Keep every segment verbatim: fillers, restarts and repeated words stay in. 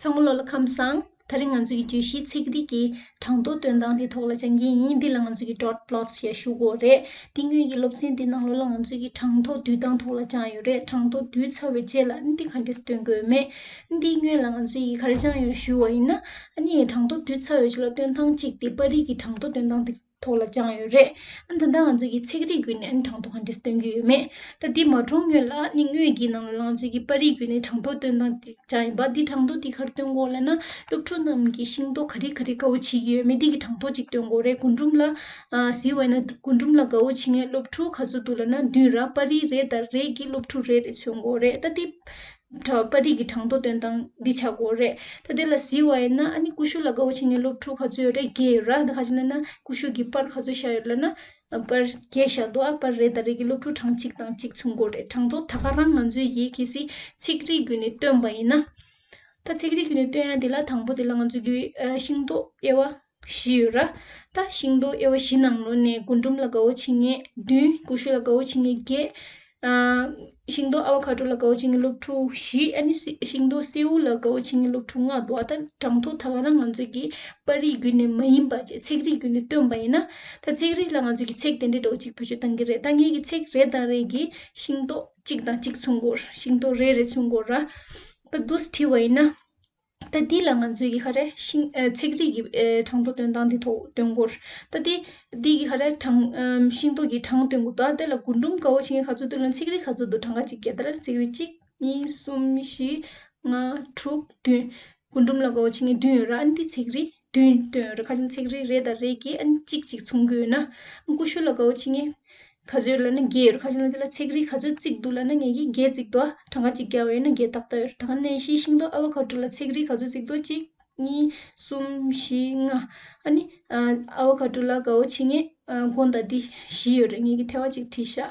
ཚང་མ་ལོ་ལ་ཁམས་བཟང་། དེ་རིང་ང་ཚོ་གི་བརྗོད་གཞི་ཚིག་རིས་ཀྱི་གྲངས་ཐོ་སྟོན་སྟངས་དེ་ཐོག་ལ་སྦྱང་གི་ཡིན། འདི་ལ་ང་ཚོ་གི་dot plots ཞེས་ཞུ་དགོས་རེད། འདི་སྔོན་གྱི་སློབ་ཚན་འདི་ནང་ལོགས་ལ་ང་ཚོ་གི་གྲངས་ཐོ་བསྡུས་སྟངས་ཐོག་ལ་སྦྱངས་ཡོད་རེད། གྲངས་ཐོ་བསྡུས་ཚར་བའི་རྗེས་ལ་འདི་ག་འདྲས་སྟོན་དགོས་མེད། འདི་སྔོན་ལ་ང་ཚོ་གི་ག་རེ་སྦྱངས་ཡོད་ཞུ་བ་ཡིན་ན། ཨ་ནི་གྲངས་ཐོ་བསྡུས་ཚར་བའི་རྗེས་ལ་སྟོན་སྟངས་གཅིག་དེ་པར་རིས་ཀྱི་གྲངས་ཐོ་སྟོན་སྟངས་དེ་ཐོག་ལ་སྦྱངས་ཡོད་རེད། ཨ་ནི་ད་ལྟ་ང་ཚོ་གི་ཚིག་རིས་བརྒྱུད་ནས་ཨ་ནི་གྲངས་ཐོ་ག་འདྲས་སྟོན་གྱི་ཡོད་མེད། ད་འདི་མ་འགྲོ་སྔོན་ལ་ཨ་ནི་སྔོན་གྱི་ནང་ལ་ང་ཚོ་གི་པར་རིས་བརྒྱུད་ནས་གྲངས་ཐོ་སྟོན་སྟངས་དེ་སྦྱངས་ཡིན་པ། འདི་གྲངས་ཐོ་འདི་ག་རེ་སྟོན་དགོས་ལབ་ན། སློབ་ཕྲུག་རྣམས་ཀྱིས་ཤིང་ཏོག་ག་རེ་ག་རེ་དགའ་བོ་བྱེད་ཀྱི་ཡོད་མེད་འདི་གི་གྲངས་ཐོ་གཅིག་སྟོན་དགོས་རེད། རྒུན་འབྲུམ་ལ་ཨ་གཟིགས་པ་ཡིན་ན་རྒུན་འབྲུམ་ལ་དགའ་བོ་བྱེད་མཁན་སློབ་ཕྲུག་ག་ཚོད་འདུག་ལབ་ན་བདུན་ར། པར་རིས་རེ་དང་རེ་གི་སློབ་ཕྲུག་རེ་རེ་མཚོན་དགོས་རེད། ད་འདི་གྲ་པར་རིས་ཀྱི་གྲངས་ཐོ་སྟོན་སྟངས་འདི་ཆགས་ཀྱི་ཡོད་རེད། ད་དེ་ལ་གཟིགས་པ་ཡིན་ན་ཨ་ནི་ཀུ་ཤུ་ལ་དགའ་བོ་བྱེད་མཁན་སློབ་ཕྲུག་ག་ཚོད་ཡོད་རེད། བརྒྱད་ཡོད་ར། ད་ག་ཅི་ལབ་ན་ཀུ་ཤུ་གི་པར་ག་ཚོད་བཞག་ཡོད་ལབ་ན་པར་བརྒྱད་བཞག་འདུག་ཨ་པར་རེ་དང་རེ་གི་སློབ་ཕྲུག་གྲངས་གཅིག་དང་གཅིག་མཚོན་དགོས་རེད། གྲངས་ཐོ་ད་ག་རང་ང་ཚོས་ཡིག་གལ་སྲིད་ཚིག་རིས་བརྒྱུད་ནས་སྟོན་པ་ཡིན་ན། ད་ཚིག་རིས་བརྒྱུད་ནས་སྟོན་ཡ་དེ་ལ་དང་པོ་དེ་ལ་ང་ཚོས་ལུས་ཨ་ཤིང་ཏོག་དབྱེ་བ་བཞི་ཡོད་ར། ད་ཤིང་ཏོག་དབྱེ་བ་བཞི་ནང་ལོགས་ནས་རྒུན་འབྲུམ་ལ་དགའ་བོ་བྱེད་མཁན་བདུན། ཀུ་ཤུ་ལ་དགའ་བོ་བྱེད་མཁན་བརྒྱད། ཨ་ཤིང་ཏོག་ཨ་བ་ཁ་ཏྲོ་ལ་དགའ་བོ་བྱེད་མཁན་སློབ་ཕྲུག་བཞི། ཨ་ནི་སི་ཤིང་ཏོག་སེའུ་ལ་དགའ་བོ་བྱེད་མཁན་སློབ་ཕྲུག་ལྔ་འདུག་ཨ་ད་གྲངས་ཐོ་ད་ག་རང་ང་ཚོས་ཀྱི་པར་རིས་བརྒྱུད་ནས་མ་ཡིན་པ་བྱས་ཚིག་རིས་བརྒྱུད་ནས་སྟོན་པ་ཡིན་ན། ད་ཚིག་རིས་ལ་ང་ཚོས་ཀྱི་ཚེག་དེ་འདྲའི་འདྲ་བོ་གཅིག་བེད་སྤྱོད་གཏང་གི་རེད། ད་ངེད་ཀྱི་ཚེག་རེ་དང་རེ་གི་ཤིང་ཏོག་གཅིག་དང་གཅིག་མཚོན་དགོས། ཤིང་ཏོག་རེ་རེ་མཚོན་དགོས་ར། ད་འདུག་སེ་བྲིས་པ་ཡིན་ན། ད་འདི་ལ་ང་ཚོས་ཀྱི་ག་རེ་ཤིང་ཨ་ཚིག་རིས་ཀྱི་ཨ་གྲངས་ཐོ་སྟོན་སྟངས་འདི་ཐོག་སྟོན་དགོས། ད་འདི་འདི་གི་ག་རེ་གྲངས་ཨམ་ཤིང་ཏོག་གི་གྲངས་སྟོན་དགོས། ད་དེ་ལ་རྒུན་འབྲུམ་དགའ་བོ་བྱེད་མཁན་ག་ཚོད་འདུག་ལ་ཚིག་རིས་ག་ཚོད་འདུག་གྲངས་ཀ་གཅིག་བརྒྱད། ད་ལ་ཚིག་རིས་གཅིག་གཉིས་གསུམ་བཞི་ལྔ་དྲུག་བདུན། རྒུན་འབྲུམ་ལ་དགའ་བོ་བྱེད་མཁན་བདུན་ཡོད་ར། ཨ་ནི་འདི་ཚིག་རིས་བདུན་སྟོན་ཡོད་ར། ཁ་ཅིག་ཚིག་རིས་རེ་དང་རེ་གིས་ཨ་ནི་གཅིག་གཅིག་མཚོན་གྱི་ཡོད་ན། ཀུ་ཤུ་ལ་དགའ་བོ་བྱེད་མཁན་ག་ཚོད་ལབ་ན་བརྒྱད་ཡོད་རེད། ཁ་ཅིག་ན་དེ་ལ་ཚིག་རིས་ག་ཚོད་བརྩིགས་འདུག་ལབ་ན་ངེད་ཀྱིས་བརྒྱད་བརྩིགས་འདུག་ཨ་གྲངས་ཀ་གཅིག་བརྒྱབ་པ་ཡིན་ན་བརྒྱད་ཏག་ཏག་ཡོད་རེད། ད་ག་ནང་བཞིན་ཤིང་ཏོག་ཨ་བ་ཁ་ཏྲོ་ལ་ཚིག་རིས་ག་ཚོད་བརྩིགས་འདུག་གཅིག་གཉིས་གསུམ་བཞི་ལྔ། ཨ་ནི་ཨ་ཨ་བ་ཁ་ཏྲོ་ལ་དགའ་བོ་བྱེད་མཁན་ཨ་དགོངས་དག་འདི་བཞི་ཡོད་རེད། ངེད་ཀྱིས་ཐལ་བ་གཅིག་བྲིས་ཤག་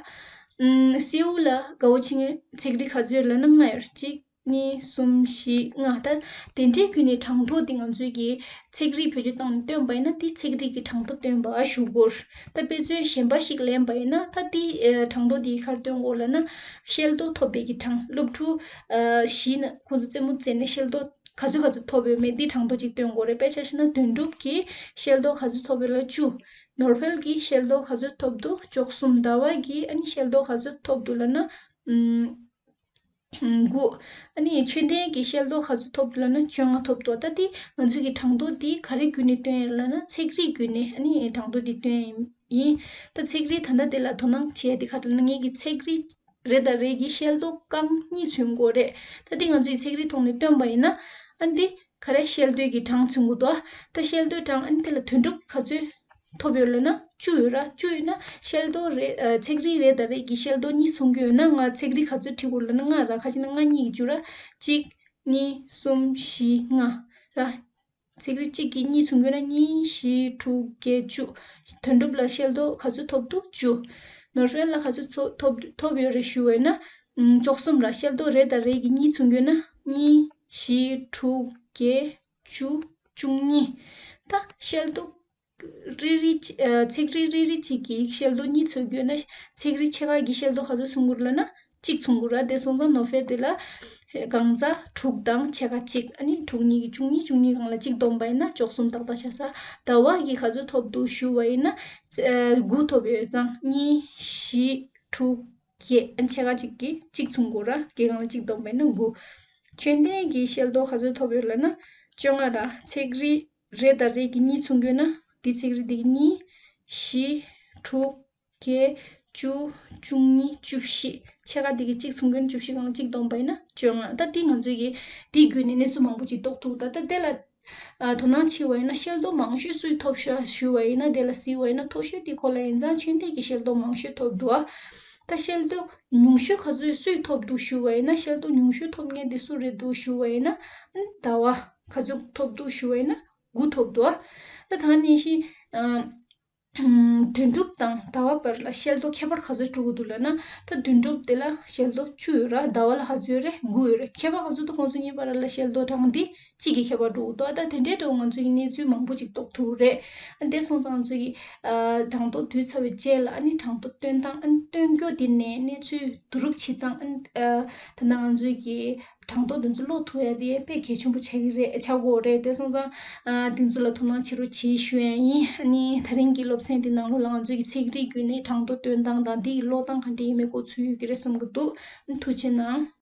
ཨམ་སེའུ་ལ་དགའ་བོ་བྱེད་མཁན་ཚིག་རིས་ག་ཚོད་ཡོད་ལབ་ན་ལྔ་ཡོད་རེད། གཅིག་གཉིས་གསུམ་བཞི་ལྔ། ད་དེ་འདྲའི་བརྒྱུད་ནས་གྲངས་ཐོ་འདི་ང་ཚོས་ཀྱི་ཚིག་རིས་བེད་སྤྱོད་བཏང་ནས་སྟོན་པ་ཡིན་ན་དེ་ཚིག་རིས་ཀྱི་གྲངས་ཐོ་སྟོན་པ་ཞུ་དགོས། ད་དཔེ་མཚོན་གཞན་པ་ཞིག་ལེན་པ་ཡིན་ན་ད་དེ་ཨ་གྲངས་ཐོ་འདི་ག་རེ་སྟོན་དགོས་ལབ་ན་ཤེལ་རྡོག་ཐོབ་པའི་གི་གྲངས། སློབ་ཕྲུག་ཨ་བཞི་ན་ཁོང་ཚོ་རྩེད་མོ་རྩེས་ནས་ཤེལ་རྡོག་ག་ཚོད་ག་ཚོད་ཐོབ་ཡོད་མེད་འདི་གྲངས་ཐོ་ཅིག་སྟོན་དགོས་རེད། དཔེ་ཆ་བཞག་ན་དོན་གྲུབ་ཀྱིས་ཤེལ་རྡོག་ག་ཚོད་ཐོབ་ཡོད་ལབ་བཅུ། ནོར་འཕེལ་གྱིས་ཤེལ་རྡོག་ག་ཚོད་ཐོབ་འདུག་བཅུ་གསུམ། ཟླ་བ་གིས་ཨ་ནི་ཤེལ་རྡོག་ག་ཚོད་ཐོབ་འདུག་ལབ་ན་ཨམ། དགུ། ཨ་ནི་ཆོས་ལྡན་གྱིས་ཤེལ་རྡོག་ག་ཚོད་ཐོབ་ལབ་ན་བཅོ་ལྔ་ཐོབ་འདུག་ད་དེ་ང་ཚོས་ཀྱི་གྲངས་ཐོ་དེ་ག་རེ་བརྒྱུད་ནས་སྟོན་ཡོད་ལབ་ན་ཚིག་རིས་བརྒྱུད་ནས་ཨ་ནི་གྲངས་ཐོ་དེ་སྟོན་ཡིན། ད་ཚིག་རིས་ད་ལྟ་དེ་ལ་དོ་སྣང་བྱེད་ཡ་དེ་ག་རེ་ལབ་ན་ངེད་ཀྱི་ཚིག་རིས་རེ་དང་རེ་གི་ཤེལ་རྡོག་རྐང་གཉིས་མཚོན་དགོས་རེད། ད་དེ་ང་ཚོས་ཀྱི་ཚིག་རིས་ཐོག་ནས་སྟོན་པ་ཡིན་ན་ཨ་ནི་དེ་ག་རེ་ཤེལ་རྡོག་གི་གྲངས་མཚོན་དགོས་འདུག་ད་ཤེལ་རྡོག་གྲངས་ཨ་ནི་དེ་ལ་དོན་གྲུབ་ག་ཚོད་ཐོབ་ཡོད་ལབ་ན་བཅུ་ཡོད་ར། བཅུ་ཡོད་ན་ཤེལ་རྡོག་རེ་ཨ་ཚིག་རིས་རེ་དང་རེ་གི་ཤེལ་རྡོག་གཉིས་མཚོན་གྱི་ཡོད་ན་ང་ཚིག་རིས་ག་ཚོད་བྲི་དགོས་ལབ་ན་ལྔ་ར། ཁ་ཅིག་ན་ལྔ་གཉིས་ཀྱིས་བཅུ་ར། གཅིག་གཉིས། གསུམ། བཞི། ལྔ། ར། ཚིག་རིས་གཅིག་གིས་གཉིས་མཚོན་གྱི་ཡོད་ན་གཉིས། བཞི། དྲུག་བརྒྱད། བཅུ། དོན་གྲུབ་ལ་ཤེལ་རྡོག་ག་ཚོད་ཐོབ་འདུག་བཅུ། ནོར་འཕེལ་ལ་ག་ཚོད་ཚོ་ཐོབ་ཐོབ་ཡོད་རེད་ཞུ་བ་ཡིན་ན། ཨམ། བཅུ་གསུམ་ར། ཤེལ་རྡོག་རེ་དང་རེ་གིས་གཉིས་མཚོན་གྱི་ཡོད་ན་གཉིས། བཞི། དྲུག་བརྒྱད། བཅུ། བཅུ་གཉིས། ད་ཤེལ་རྡོག་རེ་རེ་གཅིག་ཨ་ཚིག་རིས་རེ་རེ་གཅིག་གི་ཤེལ་རྡོག་གཉིས་མཚོན་གྱི་ཡོད་ན་ཚིག་རིས་ཕྱེད་ཀ་གི་ཤེལ་རྡོག་ག་ཚོད་མཚོན་དགོས་ལབ་ན་གཅིག་མཚོན་དགོས་ར། དེ་སོང་ཙང་ནོར་འཕེལ་དེ་ལ་གང་ཟག་དྲུག་དང་ཕྱེད་ཀ་གཅིག་ཨ་ནི་དྲུག་གཉིས་ཀྱིས་བཅུ་གཉིས། བཅུ་གཉིས་སྒང་ལ་གཅིག་བསྡོམས་པ་ཡིན་ན་བཅུ་གསུམ་ཏག་ཏག་ཆགས་ས། ཟླ་བ་གིས་ག་ཚོད་ཐོབ་འདུག་ཞུ་བ་ཡིན་ན་ཨ་དགུ་ཐོབ་ཡོད་ཙང་གཉིས། བཞི། དྲུག་བརྒྱད། ཨ་ནི་ཕྱེད་ཀ་གཅིག་གིས་གཅིག་མཚོན་དགོས་ར། བརྒྱད་སྒང་ལ་གཅིག་བསྡོམས་པ་ཡིན་ན་དགུ། ཆོས་ལྡན་གྱིས་ཤེལ་རྡོག་ག་ཚོད་ཐོབ་ཡོད་ལབ་ན་བཅོ་ལྔ་ར། ཚིག་རིས་རེ་དང་རེ་གིས་གཉིས་མཚོན་གྱི་ཡོད་ན་འདི་ཚིག་རིས་འདི་གཉིས། བཞི། དྲུག་བརྒྱད། བཅུ། བཅུ་གཉིས། བཅུ་བཞི། ཕྱེད་ཀ་འདི་གིས་གཅིག་མཚོན་གྱི་ཡོད་ན་བཅུ་བཞི་སྒང་གཅིག་བསྡོམས་པ་ཡིན་ན་བཅོ་ལྔ། ད་འདི་ང་ཚོས་ཀྱིས་འདི་བརྒྱུད་ནས་གནས་ཚུལ་མང་པོ་ཅིག་རྟོགས་ཐུབ། ད་ད་དེ་ལ་ཨ་དོ་སྣང་བྱེད་པ་ཡིན་ན་ཤེལ་རྡོག་མང་ཤོས་སུས་ཐོབ་ཤག་ཞུ་བ་ཡིན་ན་དེ་ལ་གཟིགས་པ་ཡིན་ན་མཐོ་ཤོས་དེ་ཁོ་ལ་ཡིན་ཙང་ཆོས་ལྡན་གྱིས་ཤེལ་རྡོག་མང་ཤོས་ཐོབ་འདུག་ད་ཤེལ་རྡོག་ཉུང་ཤོས་ག་ཚོད་སུས་ཐོབ་འདུག་ཞུ་བ་ཡིན་ན་ཤེལ་རྡོག་ཉུང་ཤོས་ཐོབ་མཁན་དེ་སུ་རེད་འདུག་ཞུ་བ་ཡིན་ན་ཨ་ནི་ཟླ་བ་ག་ཚོད་ཐོབ་འདུག་ཞུ་བ་ཡིན་ན་དགུ་ཐོབ་འདུག་ད་ད་ནང་བཞིན་ཨ། དོན་གྲུབ་དང་ཟླ་བ་བར་ལ་ཤེལ་རྡོག་ཁྱད་པར་ག་ཚོད་འགྲོ་གི་འདུག་ལབ་ན། ད་དོན་གྲུབ་དེ་ལ་ཤེལ་རྡོག་བཅུ་ཡོད་ར། ཟླ་བ་ལ་ག་ཚོད་རེད། དགུ་ཡོད་རེད། ཁྱད་པར་ག་ཚོད་འདུག་ཁོང་ཚོ་གཉིས་བར་ལ་ཤེལ་རྡོག་གྲངས་འདི་གཅིག་གི་ཁྱད་པར་འགྲོ་གི་འདུག་ད་དེ་འདྲའི་འདྲ་བོ་ང་ཚོ་གི་གནས་ཚུལ་མང་པོ་ཅིག་རྟོགས་ཐུབ་རེད། དེ་སོང་ཙང་ང་ཚོ་གི་ཨ་གྲངས་ཐོ་བསྡུས་ཚར་བའི་རྗེས་ལ་ཨ་ནི་གྲངས་ཐོ་སྟོན་སྟངས། ཨ་ནི་སྟོན་རྒྱུ་དེ་ནས་གནས་ཚུལ་བསྡུ་རུབ་བྱེད་སྟངས། ཨ་ནི་ཨ་ད་ལྟ་ང་ཚོ་གི་ གྲངས་ཐོ་དེ་ཚོ་ཀློག་ཐུབ་ཡ་དེ་དཔེ་གལ་ཆེན་པོ་ཆགས་ཀྱི་རེད། ཆགས་ཀྱི་ཡོད་རེད། དེ་སོང་ཙང་ཨ་དེ་ཚོ་ལ་དོ་སྣང་བྱེད་རོགས་བྱེད་ཞུ་ཡ་ཡིན། ཨ་ནི་དེ་རིང་གི་སློབ་ཚན་དེ་ནང་ལོགས་ལ་ང་ཚོ་གི་ཚིག་རིས་བརྒྱུད་ནས་གྲངས་ཐོ་སྟོན་སྟངས་དང་དེ་ཡི་ཀློག་སྟངས་ག་འདྲ་ཡིན་མིན་སྐོར་ཚུད་ཡོད་ཀྱི་རེད་བསམ་གྱི་འདུག་ཐུགས་རྗེ་གནང་།